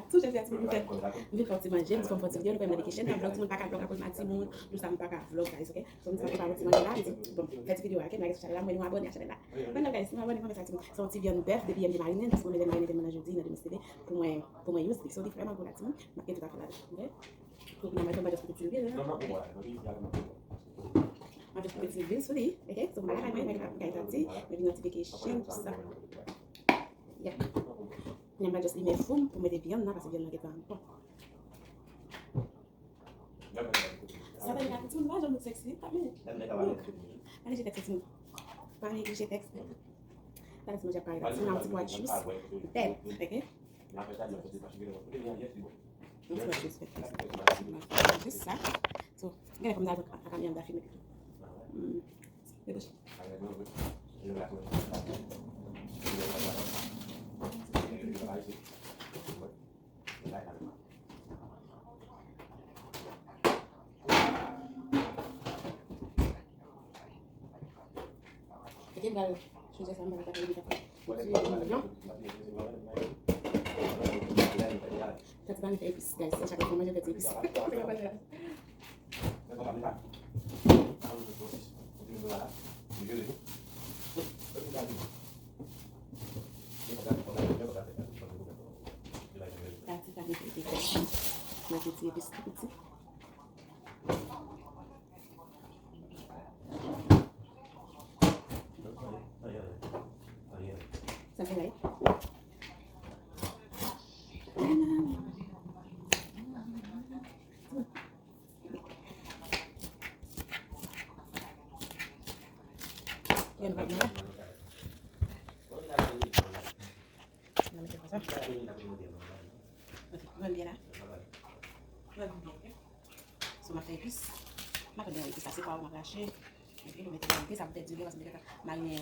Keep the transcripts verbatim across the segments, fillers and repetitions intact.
Tou jodi a, timoun, m fè, m vin fè yon ti manje, m di fò m fè yon ti videyo, nou konnen m nan vacation, m vlog, timoun pa ka vlog akoz m a timoun, nou sa m pa ka vlog, guys, ok? So, m di sa m prepare yon ti manje la, m di, bon, fè ti videyo a, ok? M lage sou chanèl la, mwen nou abòne a chanèl la. Mwen nan, guys, nou abòne, mwen fè sa, timoun. Se yon ti vyann bèf, depi yè m te marine l, paske mwen te marine vyann nan nan jodi, nan demen sere, pou mwen, pou mwen use li. So, li vrèman gou la, timoun. M ap gen tout afè ladan, ok? So, kounye a, mwen, mwen jis pote ti lwil, mwen jis pote ti lwil sou li, ok? So, mwen lakay mwen, mwen gen yon ti vacation, tout sa. Yeah. Kounye a m pral just limen fou m pou mete vyann nan, paske vyann nan gentan bon. Sa vle di la, timoun, pa janm look sexy, pa vle look. Pa neglije tèks, timoun. Pa neglije tèks. Talè ti manje ap parèt la, timoun, yon ti bwat jus. Bèl, ok? Yon ti bwat jus, ok? Jis sa. So, gade kòm ta ak kamera m ta filme. Hmm. Ok, m pral chonje sa, m pral atak li byen. Sa ti pa gen epis, guys. Se chak fwa manje fè ti epis. Sa ti pa gen epis, guys. Mwen fè ti epis tou piti. Sa fè lay. Yon pa gen la. Mwen mete konsa. Ok, mwen byen la. Mwen byen, ok. So, m ap fè epis. M ap fè epis la, se pwa m ap rache. Ok, nou mete nan epis, sa pou fè diri, paske m te gentan marine,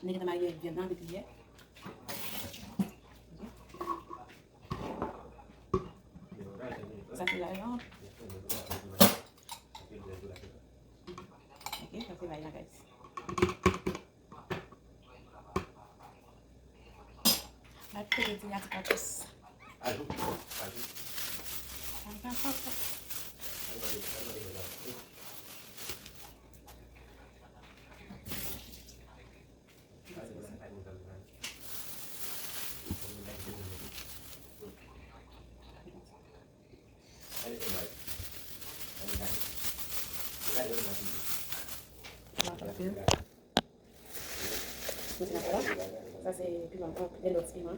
m te gentan marine vyann nan depi yè. Ok. Sa se lay la. Ok, sa se lay la, guys. Mwen pete ti gati patis. Sa se piman, yon lòt piman.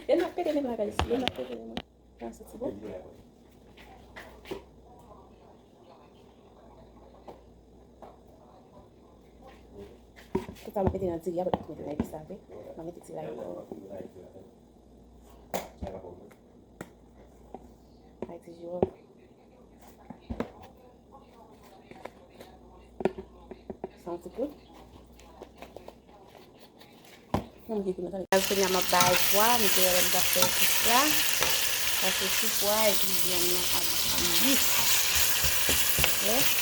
Yo n ap pete menm la, guys. Yo n ap pete menm la. Sa soti bon. Tout sa m ap mete nan diri a, mete nan epis la vre. M ap mete ti lay ankò. Ay, ti jiwòf. Sa yon ti poud. Nan m gen piman, tande. Kounye a m ap bay pwa, m te wè lè m t ap fè epis la. Paske sou pwa epi vyann nan ap bouyi. Ok?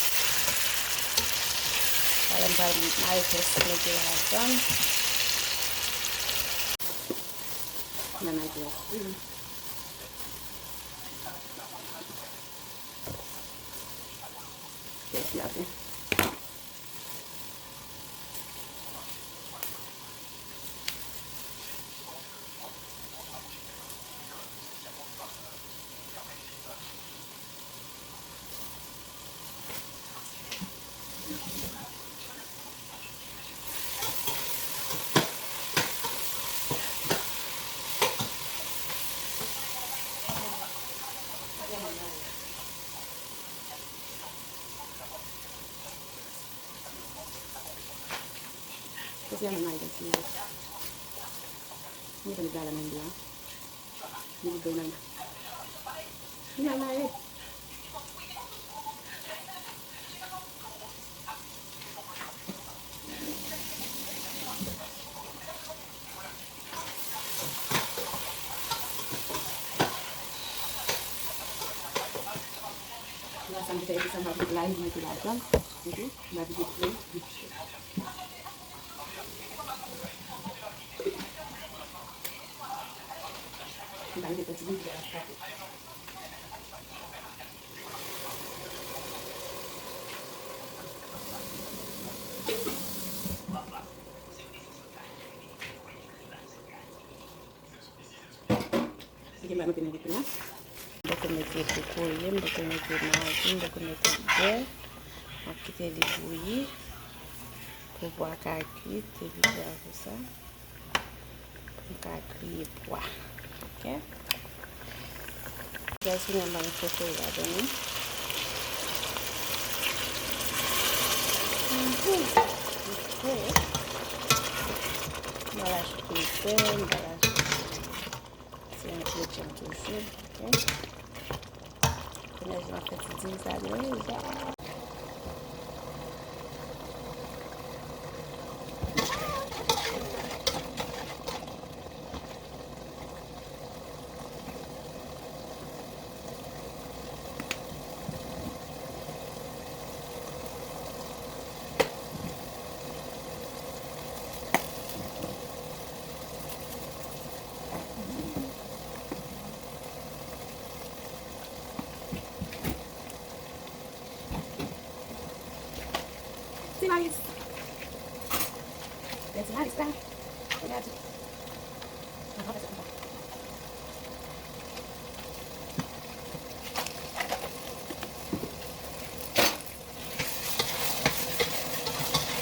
Talè m pral mare fès mete ladan. Nan mete asin. Fès la tou. Kote a nan mari gati yo? Mwen konn gala nan dwa. Mwen di nan. Mwen nan mari. Fè epi sa m ap lay mete ladan. Epi m ap vide pou li. M ap vide pou ti bouyi la. Epi m ap mete nan vit la. M poko mete kokoye, m poko mete magi, m poko mete bè. M ap kite li bouyi pou pwa ka kwit, epi pwa konsa. Pou m ka griye pwa. Oke? Gaz, kounye a m ba nou kokoye ladan li. Mhm. Oke. M ba l ajoute sèl, m ba l ajoute ti entretan toujou. Oke? Kounye a, m ap fè ti diri sa deja. Ti Malis. Lè Ti Malis la. Gade. Mwen pa fè sa konsa.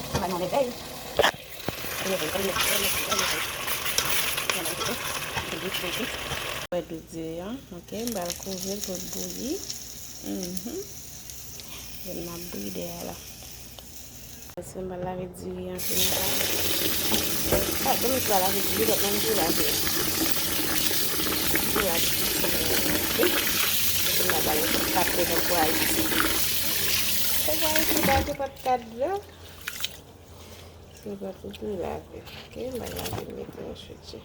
Mwen pa nan levèy. Wè dlo diri an, oke, m pral kouvri l pou l bouyi. Mhm. L ap bouyi dèyè la. Paske m pral lave diri an kounye a. Ah, bon, m pral lave diri, lòt moun tou lave. Diri a tou fini. Epi m pral tape nan pwa isi. Se pwa isi, pa se pa t ka dlo. Se pa pou tou lave. Oke, m pral lave, m mete yon chouti.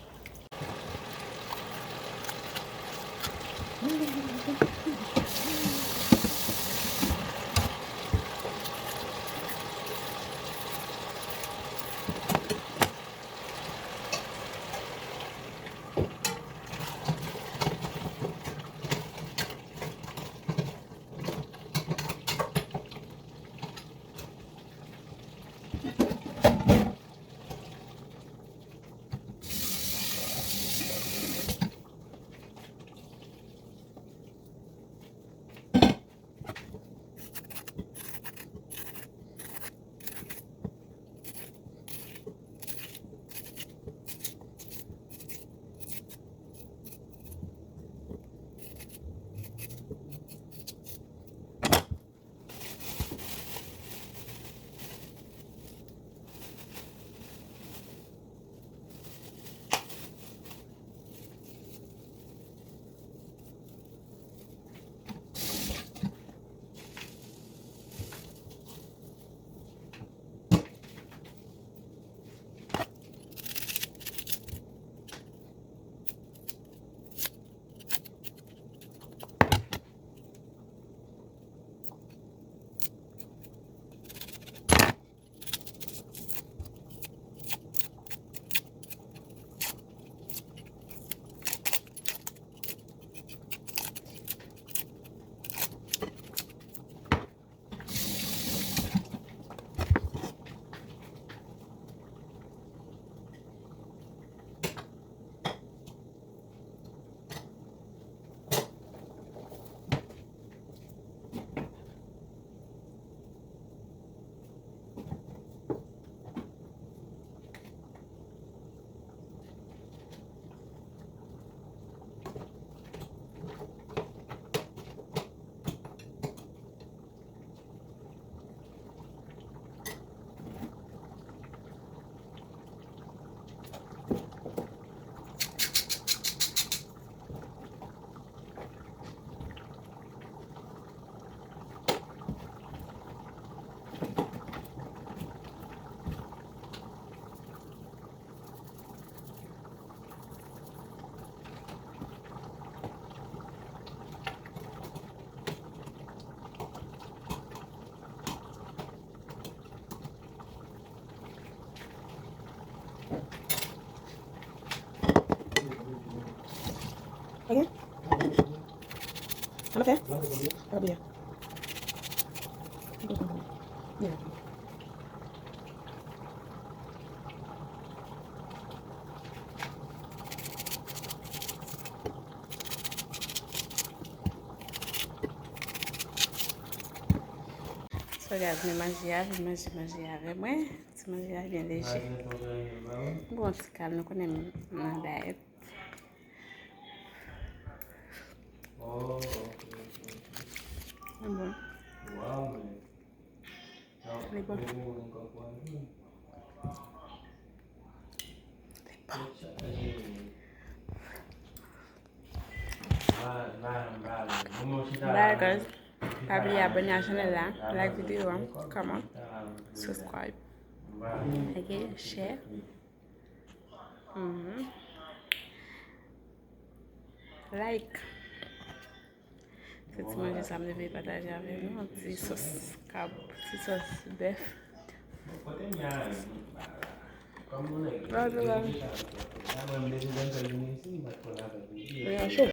Ok. An afè? Pa bliye. Yeah. So guys, men manje a, vin manje manje a avè mwen. Ti manje a byen leje. Bon, ti kal, nou konnen m nan dayèt. Li bon. Li bon. Bye guys. Pa bliye abòne a chanèl la, like videyo an, comment, subscribe, like, share. Mhm. Like. Se ti manje sa m te vle pataje avè nou, yon ti sòs kab, ti sòs bèf. Bravo, bravo. Wi, an cho.